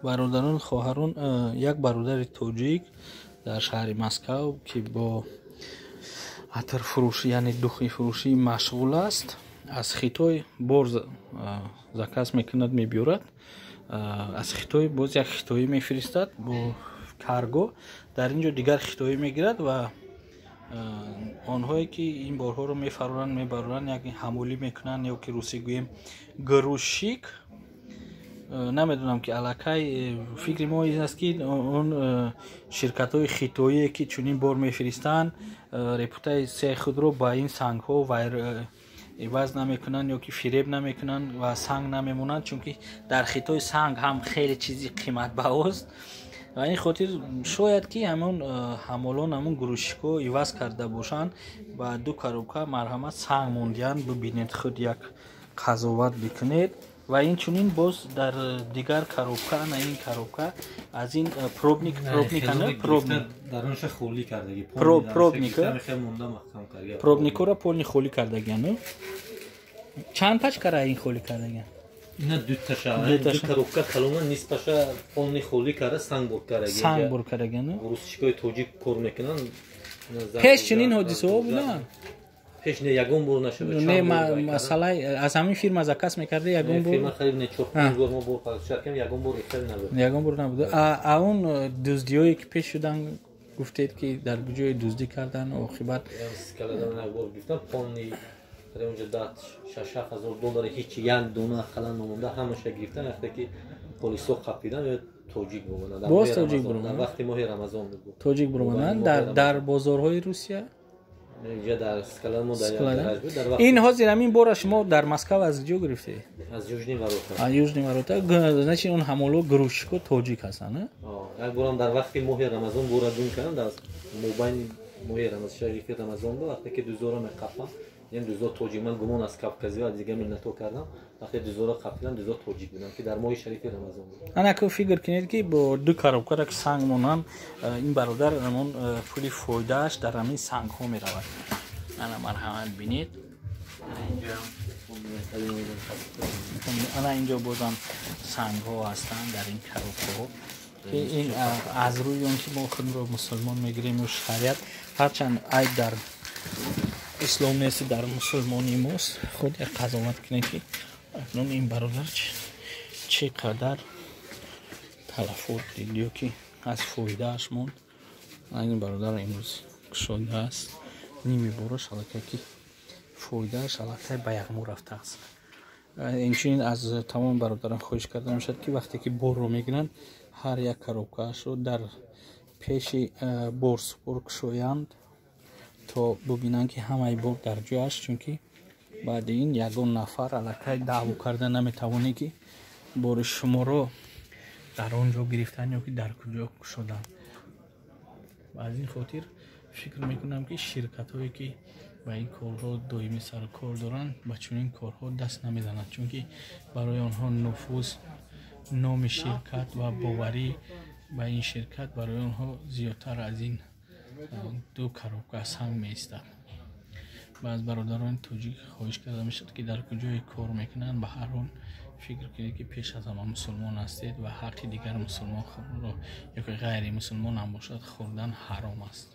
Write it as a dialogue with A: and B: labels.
A: Бародарон, хоҳарон, як бародари тоҷик дар шаҳри Москав, ки бо атрфурӯшӣ, яъне духифурӯшӣ машғул аст, аз Хитой бор заказ мекунад, мебиёрад. Аз Хитой боз як хитоӣ мефиристад бо карго, дар ин ҷо дигар хитоӣ мегирад ва онҳое ки ин борҳоро мефароранд, мебароранд, як ҳамолӣ мекунанд ё ки русӣ гӯем, грузчик. Намедонам, ки аллакай фикри мо ин аст, ки он ширкатҳои хитоие, ки чунин бор мефиристанд, репутатсияи худро ба ин сангҳо иваз намекунанд ё ки фиреб намекунанд ва санг намемонанд, чунки дар Хитой санг ҳам хеле чизи қиматбаҳост. Ва ин хотир шояд ки ҳамон ҳамолон, ҳамон грузчикҳо иваз карда бошанд ба ду коробка, марҳамат, санг мондиянд. Бибинед, худ як қазоват бикунед. Ва инчунин боз дар дигар коробка, ана ин коробка аз ин пробник, пробник, пробник.
B: Дарунша холӣ кардаги.
A: Пробник, пробникҳоро полный холӣ кардагиан. Чанд пачкара ин холӣ кардагиан?
B: Ина дуташа, ду коробка калона, нисфаша полный холӣ карда, санг бур кардаги.
A: Санг бур кардагиан.
B: Грузчикои тоҷик кор мекунанд.
A: Пеш чунин ҳодисаҳо буданд?
B: Пеш не, ягон бор нашуда.
A: Не, масъала аз ҳамин фирма заказ мекарда, ягон бор?
B: Фирма харид не, чор панҷ бор мо бор кардем, ягон бор ихел набуд.
A: Ягон бор набуд. А он дуздиҳое, ки пеш шудан, гуфтед, ки дар ҷое дуздӣ кардан, оқибат?
B: Скаладан як бор гирифтам полный, онҷо 6-7 ҳазор доллари, ҳеч як дона ақаллан намонда, ҳамаша гирифтан. Вақте ки полисо қапидан, тоҷик бумонад.
A: Боз тоҷик бурумонад.
B: Вақти моҳи Рамазон буд.
A: Тоҷик бурумонад дар бозорҳои Русия.
B: Инҷа дар склад мо дар гараж буд дар
A: Ин ҳозир ҳамин бора шумо дар Москва аз ҷо гирифтед?
B: Аз Южный ворота.
A: Аз Южный ворота. Значит, он ҳамоло, грузчико тоҷик ҳастанд?
B: Як борам дар вақти моҳи Рамазон бора гум кардам, дар мобайни моҳи шарифи Рамазон буд. Вақте ки дузоро меқапам, ин дузо тоҷик, ман гумон аз кавказиё, аз дигар миллатҳо кардам. Вақте дузоро қапидам, дузо тоҷик будам, ки дар моҳи шарифи Рамазон буд.
A: Ана ку фикр кунед, ки бо ду коробкара ки санг монанд, ин бародар ҳамон пули фоидааш дар ҳамин сангҳо меравад. Ана, марҳамат, бинед. Ана инҷо бозам сангҳо ҳастанд дар ин коробкаҳо, ки ин аз рӯи он ки мо худро мусулмон мегирем ё шариат, ҳарчанд айб дар ислом нест, дар мусулмонии мост. Худ як қазоват кунед, ки акнун ин бародар чӣ қадар талафот дид ё ки аз фоидааш монд. Ин бародар имрӯз кушодааст ними бораш, аллакай ки фоидааш аллакай ба яғмо рафтааст. Инчунин аз тамоми бародарон хоҳиш карда мешавад, ки вақте ки борро мегиранд, ҳар як коробкаашро дар пеши борсупор кушоянд, то бубинанд, ки ҳамаи бор дар ҷояш, чунки баъди ин ягон нафар аллакай даъво карда наметавонед, ки бори шуморо дар он ҷо гирифтан ё ки дар куҷо кушоданд. Ва аз ин хотир фикр мекунам, ки ширкатҳое, ки ба ин корҳо доимӣ сару кор доранд, ба чунин корҳо даст намезананд, чунки барои онҳо нуфуз, номи ширкат ва боварӣ ба ин ширкат барои онҳо зиёдтар аз ин ду коробка санг меистад. Ва аз бародарони тоҷик хоҳиш карда мешавад, ки дар куҷое кор мекунанд, ба ҳар ҳол фикр кунед, ки пеш аз ҳама мусулмон ҳастед ва ҳаққи дигар мусулмонро ё ки ғайри мусулмон ҳам бошад, хӯрдан ҳаром аст.